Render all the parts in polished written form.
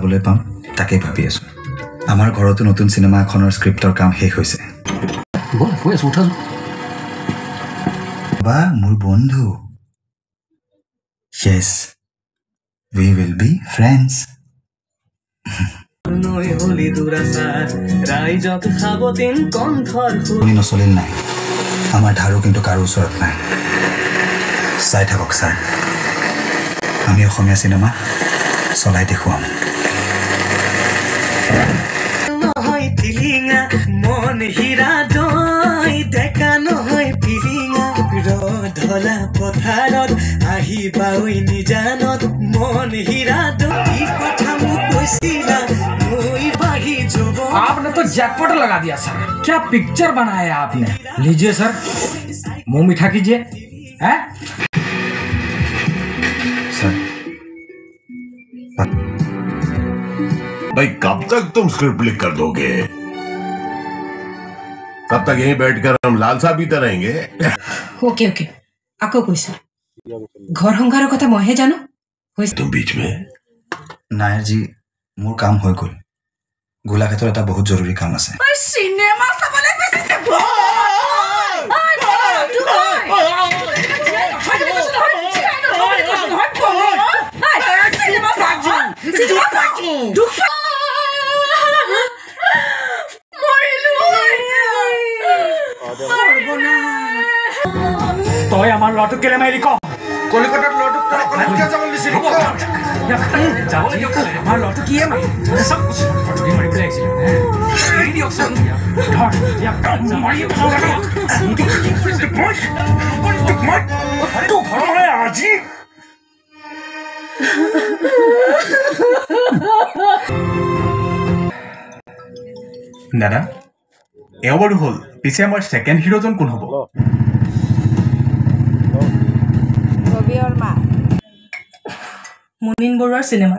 যাবলৈ পাম তাকেই ভাবি আছোঁ। আমাৰ ঘৰতো নতুন চিনেমা এখনৰ স্ক্ৰিপ্টৰ কাম শেষ হৈছে। বা মোৰ বন্ধু, yes, we will be friends. নচলিল নাই, আমাৰ ধাৰো কিন্তু কাৰো ওচৰত নাই। চাই থাকক ছাৰ, আমি অসমীয়া চিনেমা চলাই দেখুৱাম। পথাৰত আহিবা ঐ নিজানত মন হীৰা কি কথা মোক কৈছিলা মই বাঢ়ি যাব। आपने तो जैकपॉट लगा दिया सर, क्या पिक्चर बनाया आपने। लीजिए सर, मुंह मीठा कीजिए। हैं सर भाई, कब तक तुम स्क्रिप्ट लिख कर दोगे? कब तक यहीं बैठकर हम लालसा पीते रहेंगे? ओके ओके, আকৌ কৈছো ঘৰ সংসাৰৰ কথা মইহে জানো। तुम बीच में। নায়াৰজী, মোৰ কাম হৈ গ'ল। গোলাঘাটৰ এটা বহুত জৰুৰী কাম আছে। চিনেমা চাবলৈ বিচাৰিছে। তই আমাৰ ল'ৰাটোক কেলে মাৰিলি ক? কলিকতাত ল'ৰাটোক তই অকলে কিয় যাবলৈ দিছিলি? যাবলৈ দিয়ক, আমাৰ ল'ৰাটোক কিয়ে মাৰিলে? মাৰি পেলাই আহিছিলে। এৰি দিয়কচোন। আজি দাদা, এওঁ বাৰু হ'ল, পিছে আমাৰ ছেকেণ্ড হিৰোজন কোন হ'ব? মুনিন বৰুৱাৰ চিনেমা।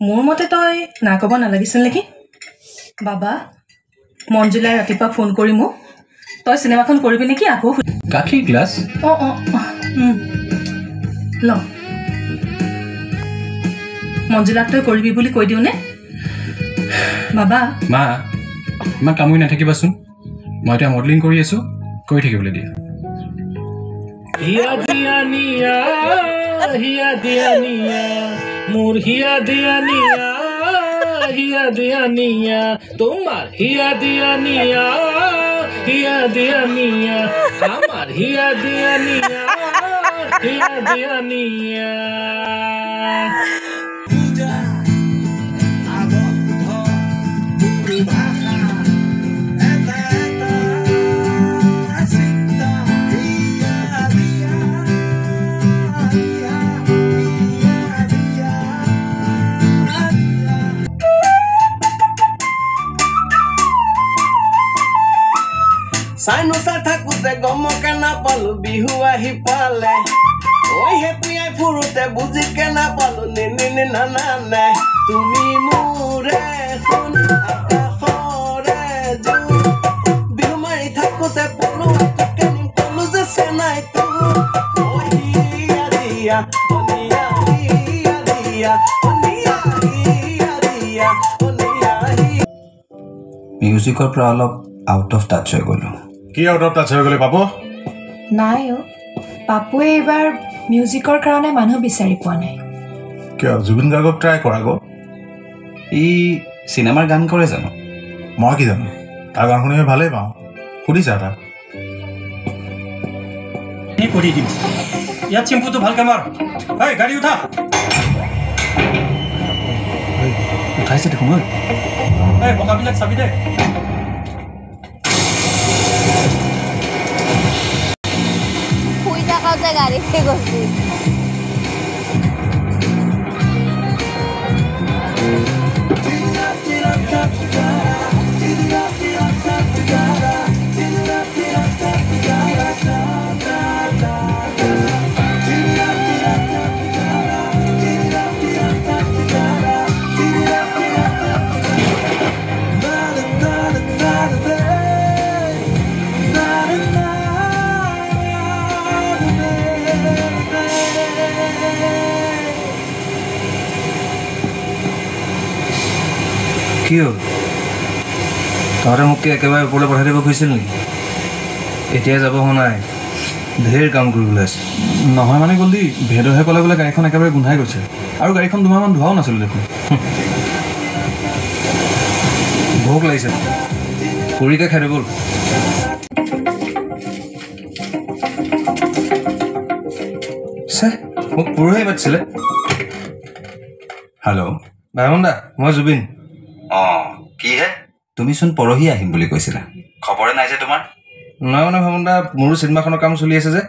মোৰ মতে তই না ক'ব নালাগিছিল নেকি? বাবা, মঞ্জুলাই ৰাতিপুৱা ফোন কৰি মোক তই চিনেমাখন কৰিবি নেকি আকৌ। গাখীৰ গ্লাছ। অঁ অঁ, ল। মঞ্জুলাক তই কৰিবি বুলি কৈ দিওঁনে বাবা? মা, ইমান কামুৰি নাথাকিবাচোন। মই এতিয়া মডেলিং কৰি আছোঁ, কৰি থাকিবলৈ দিয়া। হিয়া দিয়া নিয়া, হিয়া দিয়া নিয়া, মোৰ হিয়া দিয়া নিয়া, হিয়া দিয়া নিয়া, তোমাৰ হিয়া দিয়া নিয়া, হিয়া দিয়া নিয়া, আমাৰ হিয়া দিয়া নিয়া, হিয়া দিয়া নিয়া। চাই নোচাই থাকোতে গমকে নাপালো বিহু আহি পালে। ঐ হেপিয়াই ফুৰোতে বুজিকে নাপালো নে নে না না নে। তুমি মোৰে সোণ আকাশৰে জোন, বিহু মাৰি থাকোতে পলুৱাটোকে নিম কলো যে চেনাই তোৰ। ঐ হিয়া দিয়া অ নিয়া, হিয়া দিয়া অ নিয়া, হিয়া দিয়া অ নিয়া। মিউজিকৰ পৰা অলপ আউট অফ টাচ হৈ গ'লোঁ। কি আউট অফ টাচ হৈ গ'লে পাপু? নাই অ', পাপুৱে এইবাৰ মিউজিকৰ কাৰণে মানুহ বিচাৰি পোৱা নাই। কিয়, জুবিন গাৰ্গক ট্ৰাই কৰা গো। ই চিনেমাৰ গান কৰে জানো? মই কি জানো, তাৰ গান শুনি মই ভালেই পাওঁ। সুধিছা তাক। কৰি দিম। ইয়াত চেম্পুটো ভালকে মাৰ। এই গাড়ী উঠা। উঠাইছে দেখোন ঐ। এই বকাবিলাক চাবি দে। শুই থাকোঁতে গাড়ীতে গৈছিল। Na কি হ'ল? তহঁতে মোক কি একেবাৰে ওপৰলৈ পঠাই দিব খুজিছিল নেকি? এতিয়া যাব হোৱা নাই, ঢেৰ কাম কৰিবলৈ আছে। নহয় মানে গল্ডি, ভেদহে ক'লে বোলে গাড়ীখন একেবাৰে গোন্ধাই গৈছে আৰু গাড়ীখন দুমাহমান ধোৱাও নাছিলোঁ দেখোন। ভোক লাগিছে, পুৰিকে খাই দে ব'ল। মোক পৰহি মাতিছিলে। হেল্ল' ভাইমন দা, মই জুবিন। অঁ, কিহে তুমিচোন পৰহি আহিম বুলি কৈছিলা, খবৰে নাই যে তোমাৰ? নহয় মানে ভাইমন দা, মোৰো চিনেমাখনৰ কাম চলি আছে যে,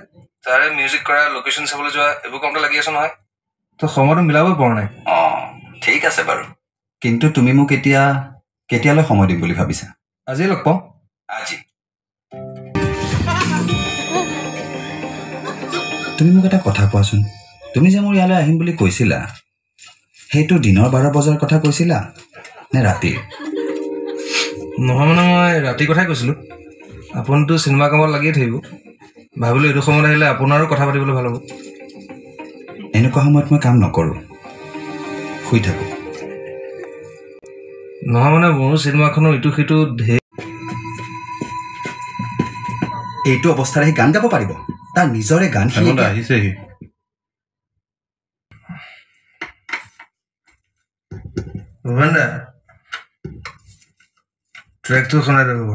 তাৰে মিউজিক কৰা, লোকেশ্যন চাবলৈ যোৱা, এইবোৰ কামতে লাগি আছো নহয়, তো সময়টো মিলাবই পৰা নাই। অঁ ঠিক আছে বাৰু, কিন্তু তুমি মোক এতিয়া কেতিয়ালৈ সময় দিম বুলি ভাবিছা? আজিয়ে লগ পাওঁ। আজি? তুমি মোক এটা কথা কোৱাচোন, তুমি যে মোৰ ইয়ালৈ আহিম বুলি কৈছিলা, সেইটো দিনৰ 12 বজাৰ কথা কৈছিলা নে ৰাতিৰ? নহয় মানে মই ৰাতিৰ কথাই কৈছিলোঁ। আপুনিতো চিনেমা কামত লাগিয়ে থাকিব, ভাবিলোঁ এইটো সময়ত আহিলে আপোনাৰো কথা পাতিবলৈ ভাল হ'ব। এনেকুৱা সময়ত মই কাম নকৰোঁ, শুই থাকোঁ। নহয় মানে মোৰো চিনেমাখনৰ ইটো সিটো ঢেৰ। এইটো অৱস্থাৰে সি গান গাব পাৰিব? তাৰ নিজৰে গান সি আহিছেহি। ভূপেন দা, ট্ৰেকটো শুনাই দিব।